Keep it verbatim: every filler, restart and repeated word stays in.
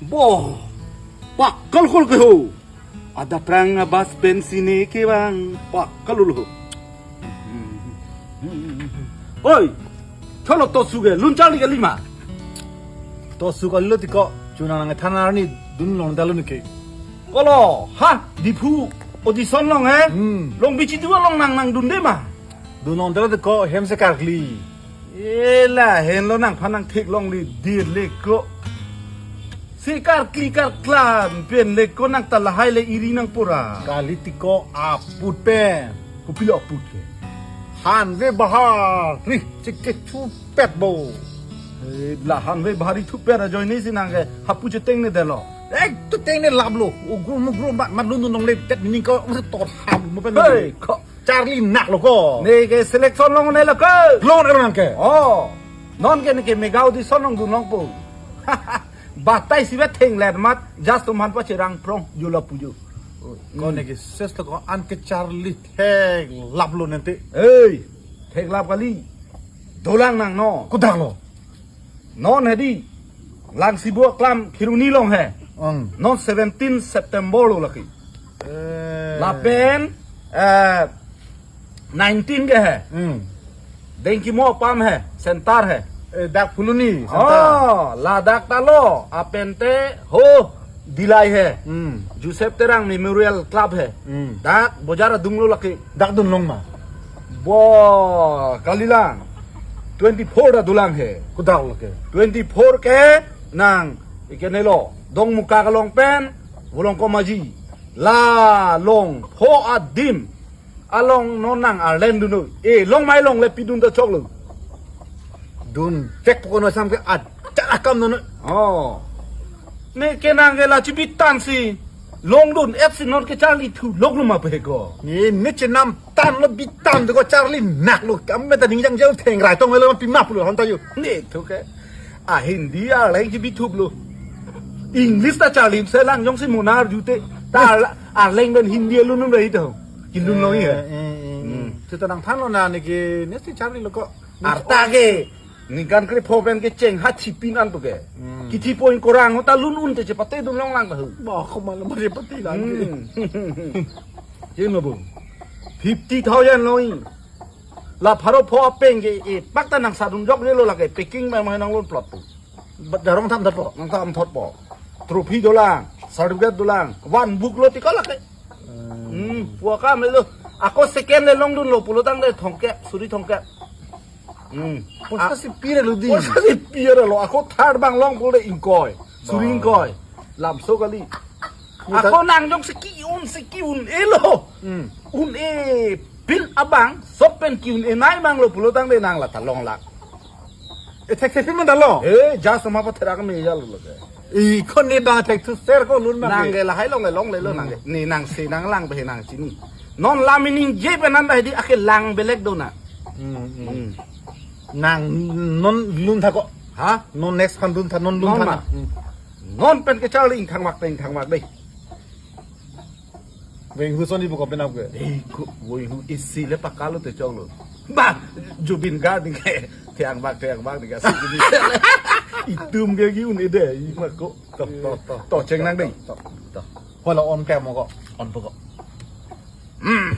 Bo, pakal kol ke ho. Ada prang abas pen sine ke bang, pakal lo. Oi, cholo tosu ke, lunchar ni ke lima. Tosu kalilo tiko, chunang nang thanar ni dun long dalu nike. Kolo, ha, Diphu, audition long he? Hmm. Long bichi dua long nang nang dun de ma. Dun long dalu tiko, hem se karkli. Ela, henlo nangphan nangthek longle, dir le ko. Si karkli karklam pen le ko nang ta lahai le iri nang pura. Kali tiko aput pen. Kopilo aput ke? Hanve bahari, chike thupet bo. Eh, la hanve bahari thupet ajoine si nang ke hapu cheteng ne delo. Ek to teng ne laplo. Ugro mugro mat mat lun dun longle, tet mining ko, masa tor ham mo pen. Hei, ko. Charli nak lo ko. Ne ke selection long ne lo ko. Long ne nang ke. Oh. Non ke ne ke mega audition long dun long po. Batai si bet theng len mat, just to man pa cherang prong, jula puju. Ko ne ke ses lo ko an ke charli theklap lo nente. Hei, theklap kali. Dolang nang no. Kodak lo. Non hedi, Langsibu aklam Kheroni long he. Ong. Non seventeen September lo laki. Eh. Lapen, eh, nineteen ke he. Hmm. Dengkimo apam he, center he. Eh, dak Phuloni, center. Oh, ladak ta lo, apente ho, Dillai he. Hmm. Joseph Terang Memorial Club he. Hmm. Dak bojar adung lo laki. Dak dun long ma. Bo, kalilang. Twenty-four ta dolang he. Kodak lo ke? Twenty-four ke nang, ike ne lo. Dongmuka kelong pen, Volongkom Aji. La long pho adim. Along non nang arlen dun lo. Eh, long mai longle pi dun ta chok lo. Dun, chek pokok no sam ke at, chak akam non. Oh. Ne ke nang ke la chibitan si. Long dun et si non ke charli thu lok lo ma pe ko. Ne, ne chenam tan lo bitan ko charli nak lo. Kam me ta ning jang jel theng rai tong lo pi map lo han ta yo. Ne thu ke. A Hindi arleng chibithup lo. English ta charli se lang jongsi monar jute. Ta ar-, arleng ben Hindi lo num rai to. Kilun lo ye. Eh, eh, eh, eh. Hmm. Seta nangthan lo na ne ke ne si charli lo ko. Arta ke. Ningkan krepho pen kecheng ha chipin an to ke. Hmm. Kithi point korang ta lun un te chepate dun long lang ta hu. Ba ko malam chepate lang ke. Hmm. Yin lo bu. Fifty thousand lo i. La pharo pho apeng ke e pak ta nang sadun jok je lo lake packing mai mai nang lun plot tu. Bat darong tham thot po. Nang tham thot po. Trophy dolang, certificate dolang, one book lo tiko lake. Hmm, pua kam le lo. Ako second le long dun lo pulo tangte thongkep, suri thongkep. Hmm. Poisa si pire lo di. Poisa si pire lo. Ako third bang long pulo ingkoi. Suri ingkoi. Lamso kali. Ako nang jongsi ki-un si ki-un-e lo. Hmm. Un-e pin abang, sop pen ki-un-e nai mang lo pulo tangte nang la ta long lak. E thek thek pin man ta lo. Eh, ja sama pa therak me ja lo lo ke. I kon ne bang thek thu ser ko lun ma. Nang ke lahai long le long le lo nang ke. Hmm. Ne nang si nang lang pe nang chini. Non la meaning je pe nan dai di ake lang belek do na. Hmm, hmm. Hmm. Nang non lun tha ko. Ha? Non next phan lun tha, non lun non tha ma. Na. Hmm. Non pen ke charli ingthang mak te ingthang mak dei. Veng hu soni bu ko penap ke. Ei, ko, woi hu isi le pakalo te chok lo. Ba, Zubeen Garg ding ke. Thiang bak, thiang bak ding ke. Itum ke ki un-e dei, i mak ko. To, to, to. To, cheng nang dei. To, to, to. Hola on ke mo ko. On po ko. Hmm.